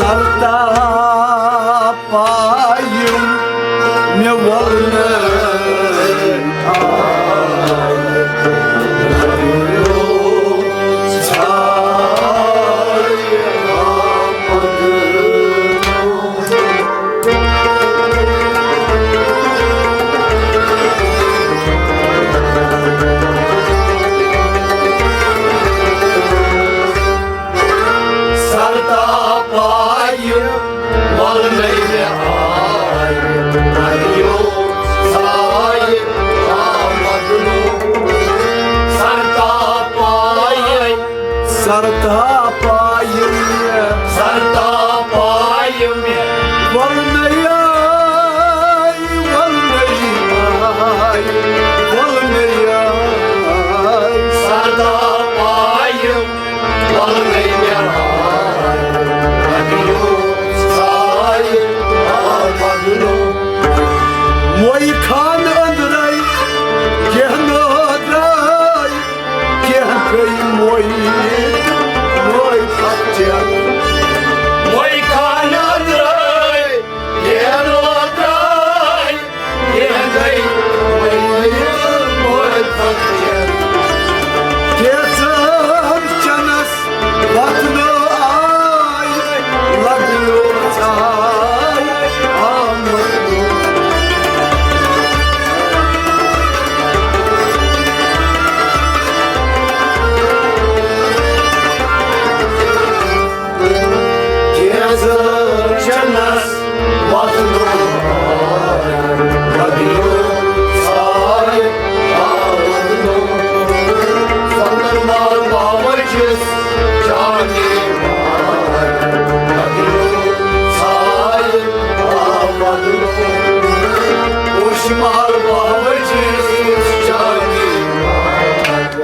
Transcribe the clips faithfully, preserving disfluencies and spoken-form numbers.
ارتا پایم مےٚ وَلنہٕ آے۔ سرتا پایہِ ولنَے مےٚ آیہِ، اَدٕ یوت سایہِ آمد نوٗر۔ سرتا پایہِ، سرتا پایہِ مےٚ، سرتا پایہِ مےٚ، ولنَے آیہِ، ولنَے آیہِ، ولنَے آیہِ۔ سرتا پایہِ ولنَے مےٚ آے، اَدٕ یوت سایہِ آمد نوٗر۔ مویہِ خانہٕ أنٛدرَے کینٛہہ نہٕ درٛاے، کینٛہہ گٔے مویہِ، مویہِ پتہٕ چٮ۪تھ۔ مویہِ خانہٕ أنٛدرَے کینٛہہ نہٕ درٛاے، کینٛژھر چنس وتھنہٕ آے، لگنو ژاے آمد۔ کینٛژھر چنس وتھنہٕ آے، لگنو ژاے آمد۔ سۄنہٕ مال باوجس چاندی مال، لگنو ژاے آمد۔ پوشہٕ مال باوجس چاندی مال۔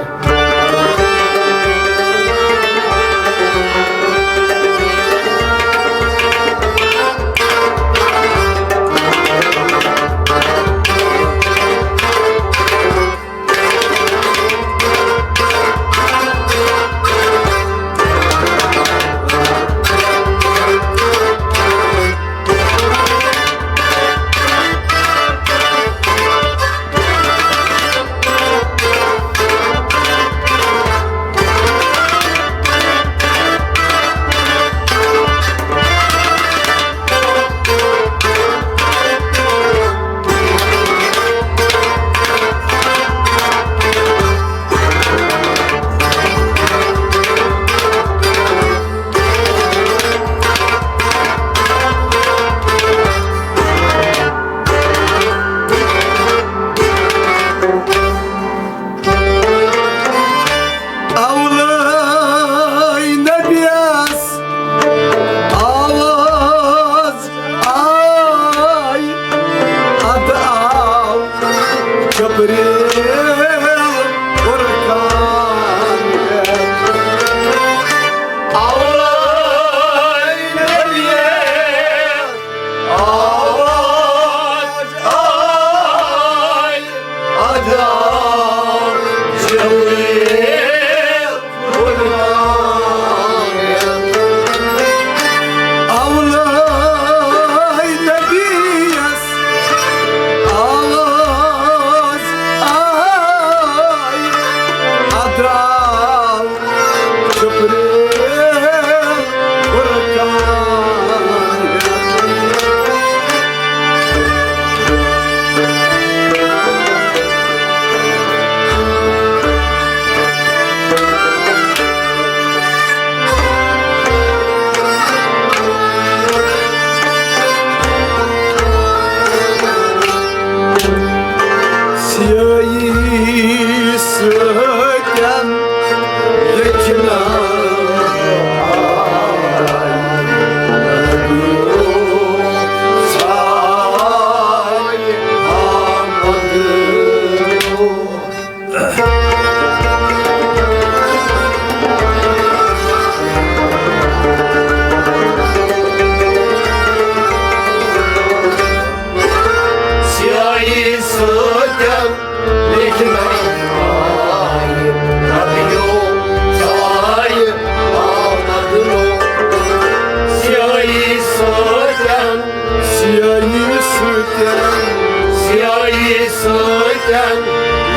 سیاہی سۭتۍ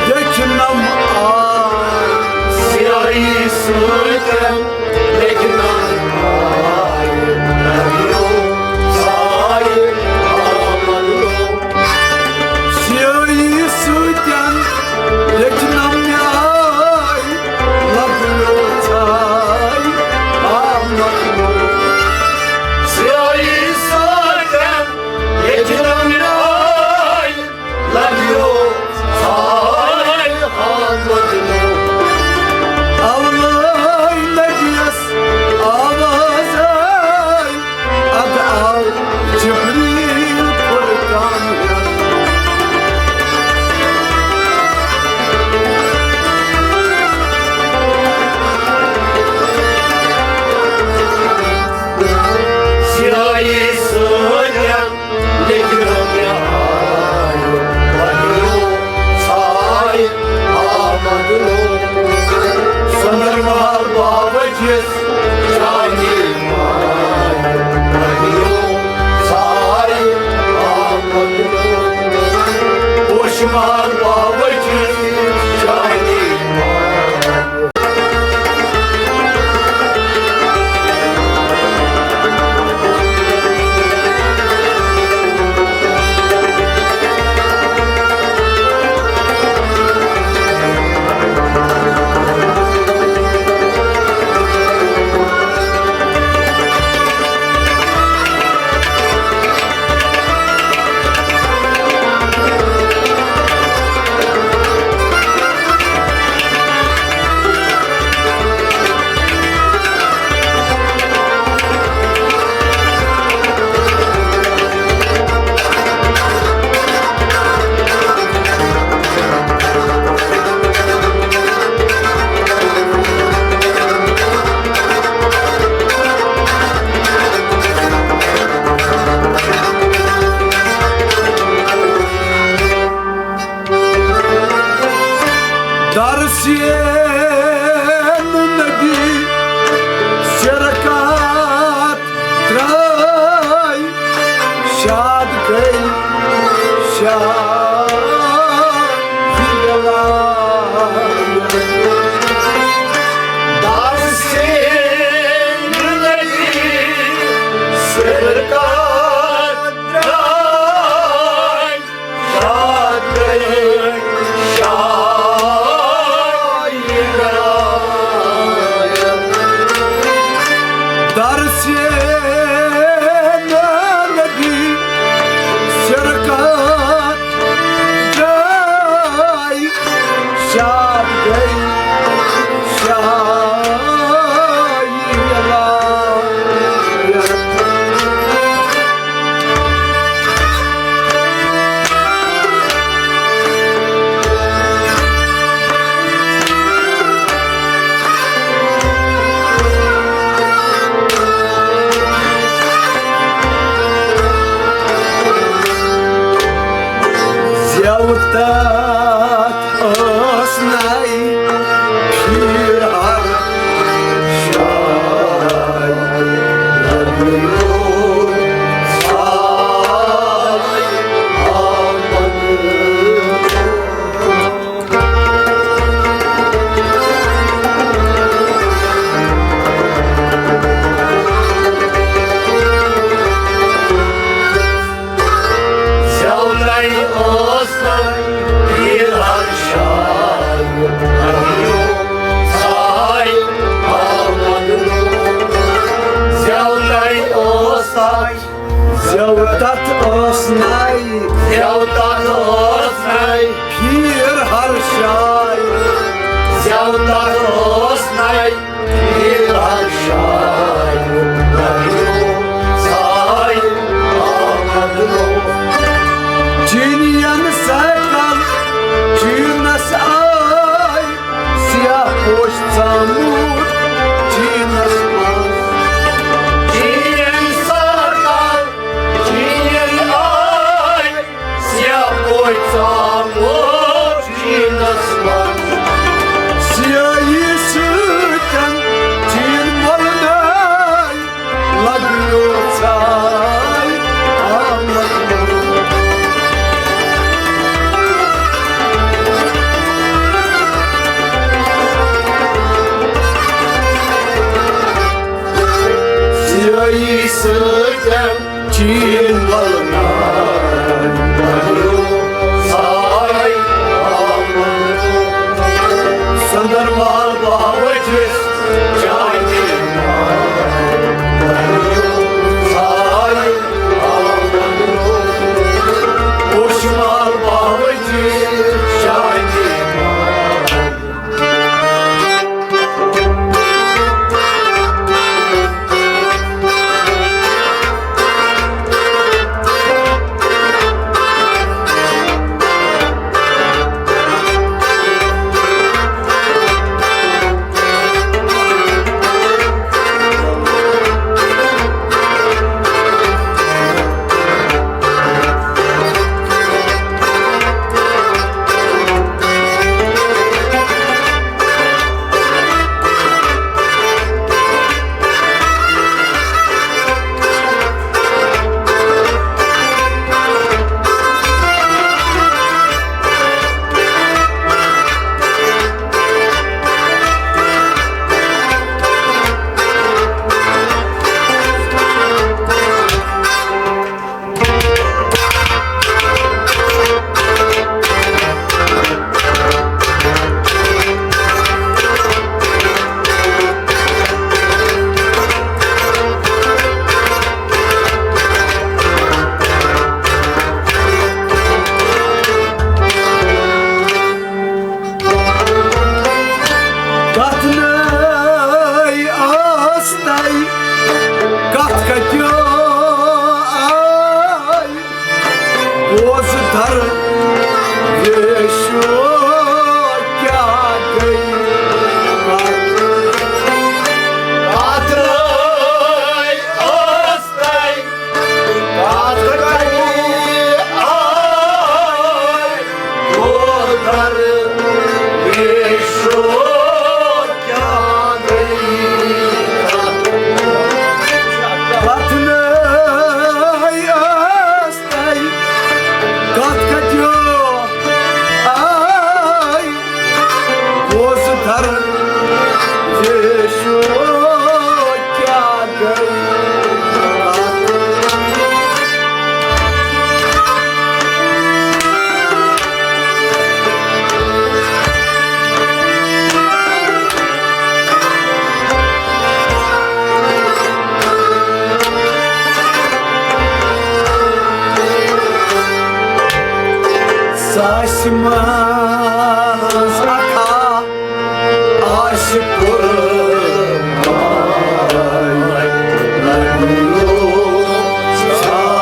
لیکھنم آے۔ سیاہی سۭتۍ لیکھنم آے۔ نبیو سایہِ آمد لو۔ سیاہی سۭتۍ لیکھنم آے۔ لبیو سایہِ آمد لو۔ سیاہی سۭتۍ لیکھنم آے۔ لبیو سایہِ آمد لو۔ اولے نبیَس آواز آے، اَدٕ آو جبریل فرقان ہٮ۪تھ۔ سیاہی سۭتۍ لیکھنم آے۔ لبیو سایہِ آمد لو۔ سۄنرمار بابا جِس شاہی ماے۔ لبیو سایہِ آمد لو۔ پوشمار بابا جِس شاہی ماے۔ درسِ نبی سرکار ترٛاے، شاد گٔے شاد ولایت۔ درسِ نبی سرکار ترٛاے، شاد گٔے شاد ولایت۔ درسِ نبی سرکار ترٛاے، شاد گٔے شاد ولایت۔ زیوتت ٲس نَے پھیٖر ہر شاے۔ زیوتت ٲس نَے پھیٖر ہر شاے۔ نبیو سایہِ آمد لو۔ زیوتت ٲس نَے، زیوتت ٲس نَے، زیوتت ٲس نَے پھیٖر ہر شاے۔ زیوتت ٲس نَے پھیٖر ہر شاے۔ نبیو سایہِ آمد لو۔ چیٖنین سایکل چیٖنس آے، سیاہ پوش ژامُت چیٖنس منٛز۔ چیٖنین سایکل چیٖنین آے، سیاہ پوش ژامُت چیٖنس منٛز۔ سیاہی سۭتۍ چیٖن مۄلناے، لگیو ژاے آمد۔ سۭتۍ چین بلنان بنیو ساے آمن۔ سندر مال باوچس چاندی مان بنیو ساے آمن۔ پوش مال باوچس چاندی مان۔ کتھ نٔے ٲس تۄہہِ، کتھ کتیو آے، بوز در ویشو کیٛاہ گٔے کتھ۔ کتھ نٔے ٲس تۄہہِ، کتھ کتہِ آے، بوز در ویشو کیٛاہ گٔے کتھ۔ کتھ نٔے ٲس تۄہہِ، کتھ کتیو آے، بوز در ویشو کیٛاہ گٔے۔ ساسہِ منٛز اکھا آسہِ قربان لگیو ساے۔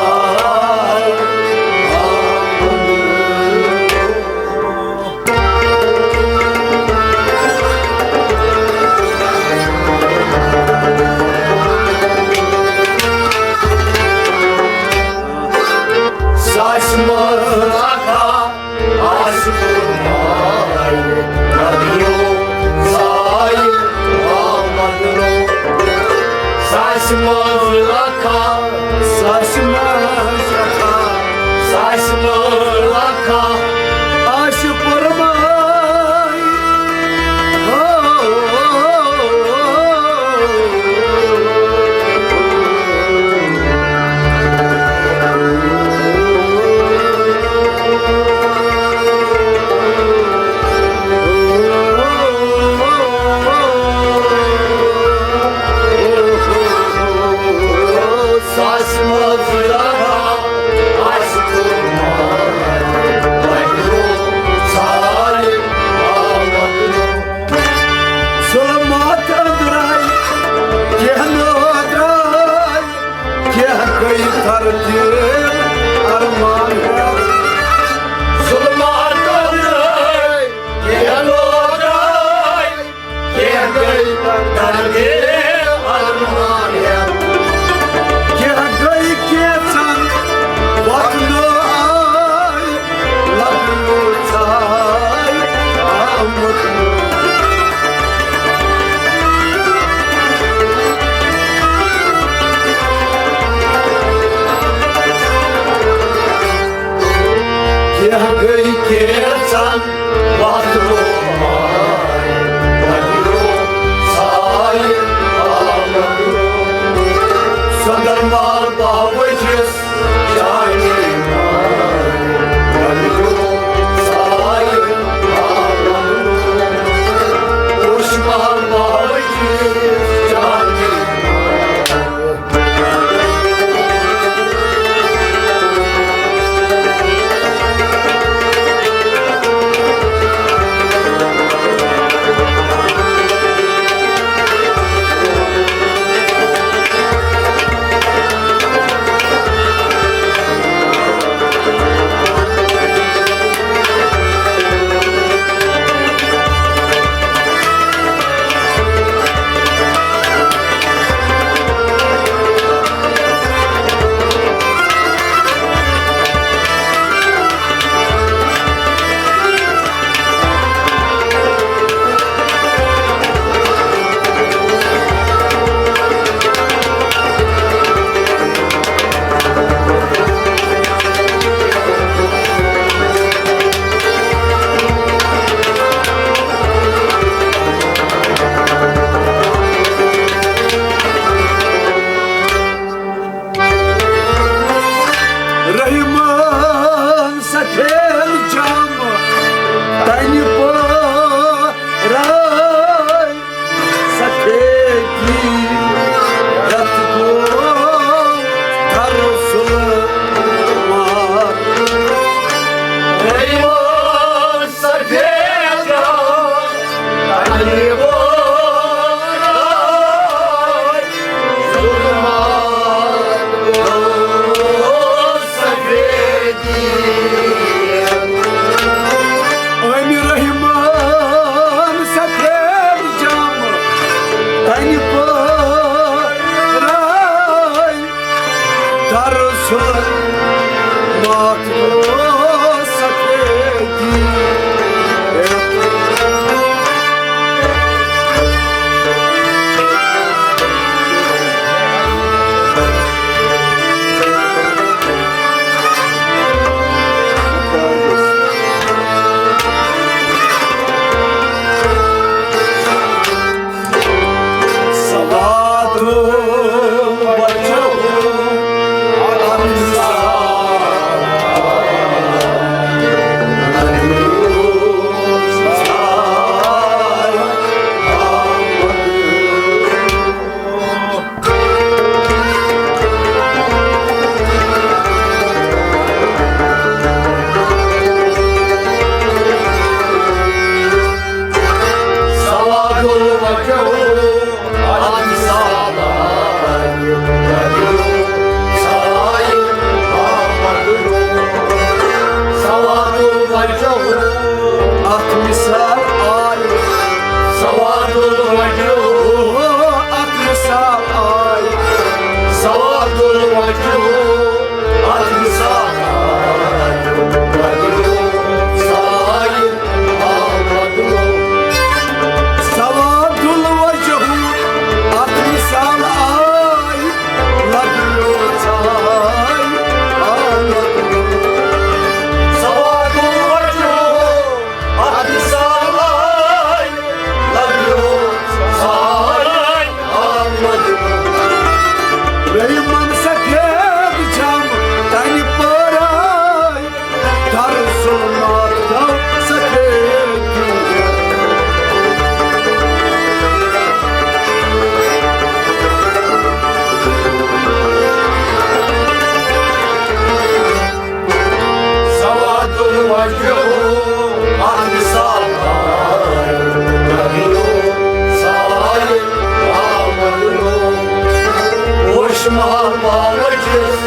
ساسہِ منٛز اکھا آسہِ قربان لگیو ساے آمد رو۔ ساسہِ منٛز اکھا، ساسہِ منٛز اکھا، ساسہِ منٛز اکھا آسہِ قربان۔ ظلمات أنٛدرے کینٛہہ نہٕ درٛاے، کینٛہہ گٔے ترتیٖب ارمان ہٮ۪تھ۔ ظلمات أنٛدرے کینٛہہ نہٕ درٛاے، کینٛہہ گٔے ترتیٖب ارمان ہٮ۪تھ۔ کینٛہہ گٔے کینٛژن وقت نہٕ آے، لگنو ژاے آمُت۔ کینٛہہ گٔے کینٛژن وقت رو آے، لگنو ژاے آمُت۔ پھیر جام تنہِ پٲرۍ سفیدی یتھ گوٚو تھرٕ سُلمات۔ رحمان سفید جام تنہِ پٲرۍ ظلمات گوٚو سفیدی۔ أمۍ رحمان سفید جام تنہِ پٲرۍ تھرٕ سُلمات گوٚو سفیدی۔ سواد وجهه سواد وجهه اتھ سالارِ بدلو سایہِ آمد نو۔ سواد وجهه اتھ مثال آیہِ۔ سواد وجهه اتھ مثال آیہِ۔ سواد وجهه اتھ مثال آیہِ۔ بدلو سایہِ آمد نو۔ سواد الوجہ اتھ مثال آیہِ، لگیو ژھایہِ آمد نو۔ سواد الوجہ اتھ مثال آیہِ، لگیو ژھایہِ آمد نو۔ رحمان سفید جام تنہِ پٲرۍ تھرٕ سُلمات گوٚو سفیدی۔ سواد الوجہ اتھ مثال آیہِ، لگیو ژھایہِ آمد نو۔ ہوش محل پاوچس